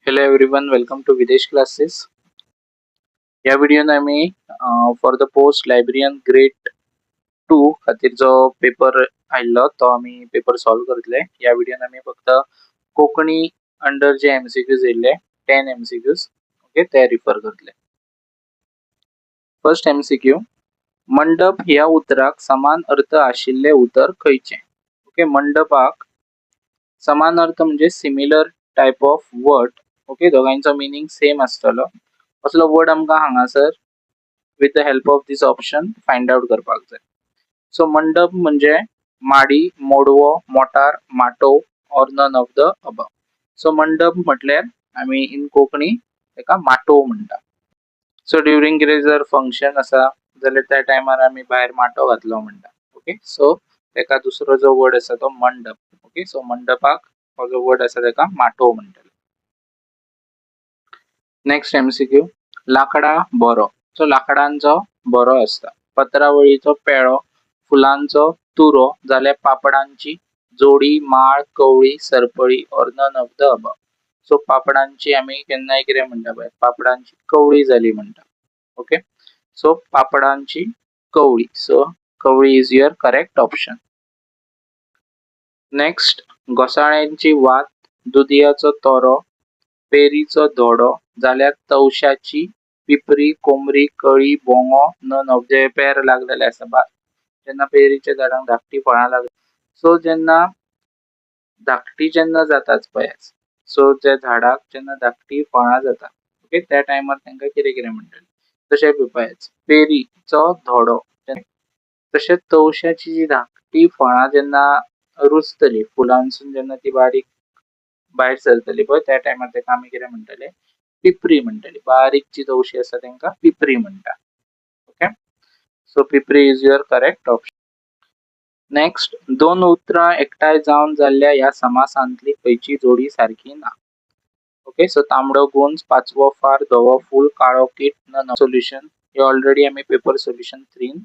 Hello everyone, welcome to Videsh Classes. ह्या व्हिडिओन आमी for the post librarian grade two खातीर जो पेपर आयिल्लो तो आमी पेपर सॉल्व करतले. ह्या व्हिडिओन आमी फक्त कोंकणी अंडर जे एमसीक्यूज येयल्ले, 10 एमसीक्यूज, ओके, ते रिफर करतले. फर्स्ट एमसीक्यू, मंडप ह्या उतराक समान अर्थ आशिल्ले उतर खंयचें? ओके, मंडपाक समान अर्थ म्हणजे similar type of word, okay, दोगांयचो मिनींग सेम आसतलो असलो वर्ड आमकां हांगासर with the help of this option find out करपाक जाय. सो मंडप म्हणजे माडी, मोडवो, मोटार, माटोव or none of the above. So मंडप म्हटल्यार आमी इन कोंकणी ताका माटोव म्हणटा. सो ड्युरींग कितें जर फंक्शन आसा जाल्यार त्या टायमार आमी भायर माटो घातलो म्हणटा. ओके, सो ताका दुसरो जो वर्ड आसा तो मंडप. ओके, सो मंडपाक हो जो वर्ड आसा ताका माटोव म्हणटले. नेक्स्ट एमसीक्यू, लांकडा बरो. सो लांकडांचो बरो आसता, पत्रावळीचो पेळो, फुलांचो तुरो, जाल्यार पापडांची जोडी, माळ, कवळी, सरपळी or none of the above. So पापडांची आमी केन्नाय कितें म्हणटा पळय, पापडांची कवळी जाली म्हणटा. Okay, so पापडांची Kavali. So Kavali is your correct option. Next, घोसाळ्यांची वात, दुदयाचो तोरो, पेरीचो धोडो, जाल्यार तवशाची पिपरी, कोमरी, कळी, बोंगो, नन ऑफ. जे पेर लागलेले आसा बा, जेन्ना पेरीच्या झाडांक धाकटी फळां लागली, सो जेन्ना धाकटी जेन्ना जाताच पळयात, सो ज्या झाडाक जेन्ना धाकटी फळां जाता, ओके, त्या टायमार तांकां कितें कितें म्हणटले? तशें पळयात, पेरीचो धोडो, तशेंच तवशाची जी धाकटी फळां जेन्ना रुजतली, फुलांसून जेन्ना ती बारीक भायर सरतली पळय, त्या टायमार ताका आमी कितें म्हणटले? पिपरी म्हणटली. बारीक जी तवशी आसा तांकां पिपरी म्हणटा. Okay, so Pipri is your correct option. Next, दोन उतरां एकठांय जावन जाल्ल्या ह्या समासांतली खंयची जोडी सारकी ना? ओके, सो तांबडो गुंज, पाचवो फार, धवो फूल, काळो कीट, नन. सोल्युशन हे ऑलरेडी आमी पेपर सोल्युशन थ्रीन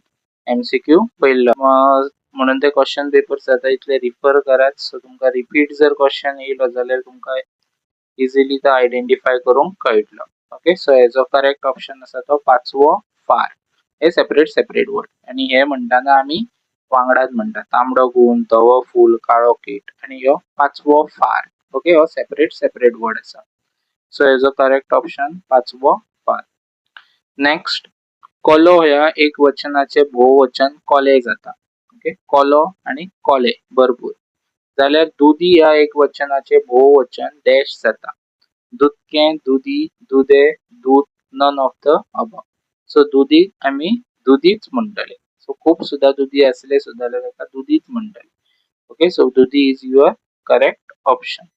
एमसीक्यू पळयल्लो, म्हणून ते क्वेश्चन पेपर जाता इतले रिफर करात. सो तुमकां रिपीट जर क्वेश्चन येयलो जाल्यार तुमकां इजिली तो आयडेंटिफाय करूंक कळटलो. ओके, सो हेजो करेक्ट ऑप्शन आसा तो पाचवो फार. हे सेपरेट सेपरेट वर्ड आनी हे म्हणटाना आमी वांगडाच म्हणटा, तांबडो गुंज, धवो फूल, काळो कीट आनी ह्यो पाचवो फार. ओके, हो सेपरेट सेपरेट वर्ड आसा. सो हेजो करेक्ट ऑप्शन पाचवो फार. नेक्स्ट, कोलो ह्या एक वचनाचे भोववचन कोले जाता. ओके, कोलो आनी कोले भरपूर. जाल्यार दुदी ह्या एक वचनाचे भोववचन डॅश जाता. दुदकें, दुदी, दुदे, दूद, none of the above. So दुदी आमी दुदीच म्हणटले. सो खूब सुद्दां दुदी आसले सुद्दां जाल्यार ताका दुदीच म्हणटले. ओके, सो दुदी is your correct option.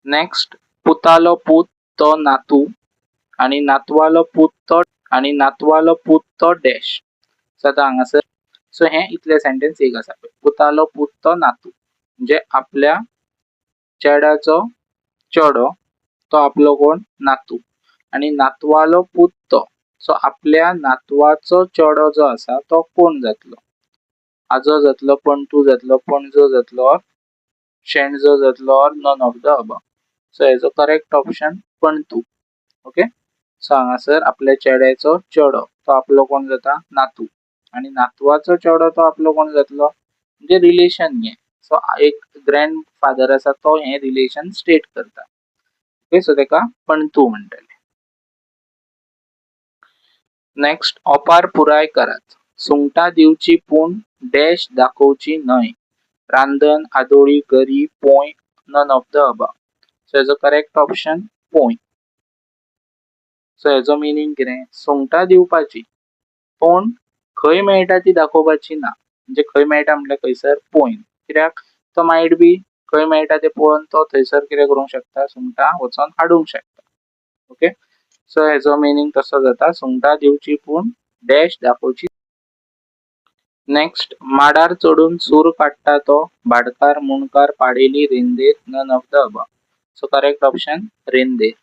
Next, पुतालो पूत तो नातू आनी नातवालो पूत तो आनी नातवालो पूत तो डॅश. सो आतां हांगासर, सो हें इतलें सेंटेन्स एक आसा. पुतालो पूत तो नातू, म्हणजे आपल्या चेड्याचो चेडो तो आपलो कोण? नातू. आनी नातवालो पूत तो, सो आपल्या नातवाचो चेडो जो आसा तो कोण जातलो? आजो जातलो, पणतू जातलो, पणजो जातलो, शेणजो जातलो or none of the above. So हेजो करेक्ट ऑप्शन पणतू. ओके, सो हांगासर आपल्या चेड्याचो चेडो तो आपलो कोण जाता? नातू. आनी नातवाचो चेडो तो आपलो कोण जातलो? म्हणजे रिलेशन हें. सो एक ग्रँड फादर आसा तो हें रिलेशन स्टेट करता. ओके, सो ताका पणतू म्हणटले. नेक्स्ट, ओपार पुराय करात. सुंगटां दिवची पूण डॅश दाखोवची न्हय. रांदन, आदोळी, गरी, पोंय, none of the above. So हेजो करेक्ट ऑप्शन पोंय. सो हेजो मिनींग कितें? सुंगटां दिवपाची पूण खंय मेळटा ती दाखोवपाची ना. म्हणजे खंय मेळटा म्हटल्यार खंयसर? पोंय. कित्याक तो मायट बी खंय मेळटा ते पळोवन तो थंयसर कितें करूंक शकता? सुंगटां वचोन हाडूंक शकता. ओके, सो हेजो मिनींग तसो जाता, सुंगटां दिवची पूण डॅश दाखोवची. नेक्स्ट, माडार चडून सूर काडटा तो भाटकार, मुंडकार, पाडेली, रेंदेर, none of the above. So correct option रेंदेर.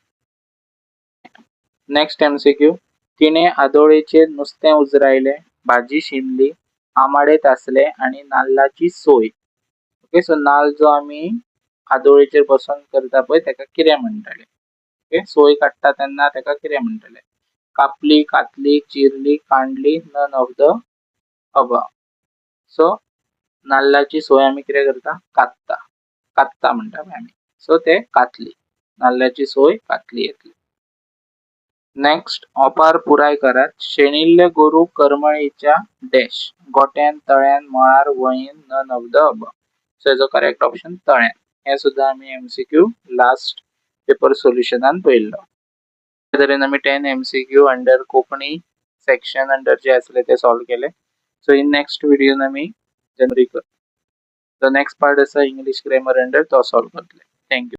नेक्स्ट एमसीक्यू, तिणें आदोळेचेर नुस्तें उजरायलें, भाजी शिनली, आमाडे तासले आनी नाल्लाची सोय. ओके, ओके, सो नाल्ल जो आमी आदोळेचेर बसोन करता पळय, ताका कितें म्हणटले? ओके, सोय काडटा तेन्ना ताका कितें म्हणटले? कापली, कातली, चिरली, Kandli, none of the above. So नाल्लाची सोय आमी कितें करता? कात्ता. कात्ता म्हणटा आमी. सो ते कातली, नाल्लाची सोय कातली येतली. नेक्स्ट, ओपार पुराय करात. शेणिल्ले गोरू करमळीच्या डॅश गोट्यान, तळ्यान, मळार, वळीन, none of the above. So हेजो करेक्ट ऑप्शन तळ्यान. हे सुद्दां आमी एमसीक्यू लास्ट पेपर सोल्युशनान पळयल्लो. तरेन आमी 10 MCQ under Konkani section under जे आसले ते सॉल्व केले. सो इन नेक्स्ट व्हिडियोन आमी जनरी the next part आसा इंग्लीश ग्रॅमर अंडर, तो सॉल्व करतले. Thank you.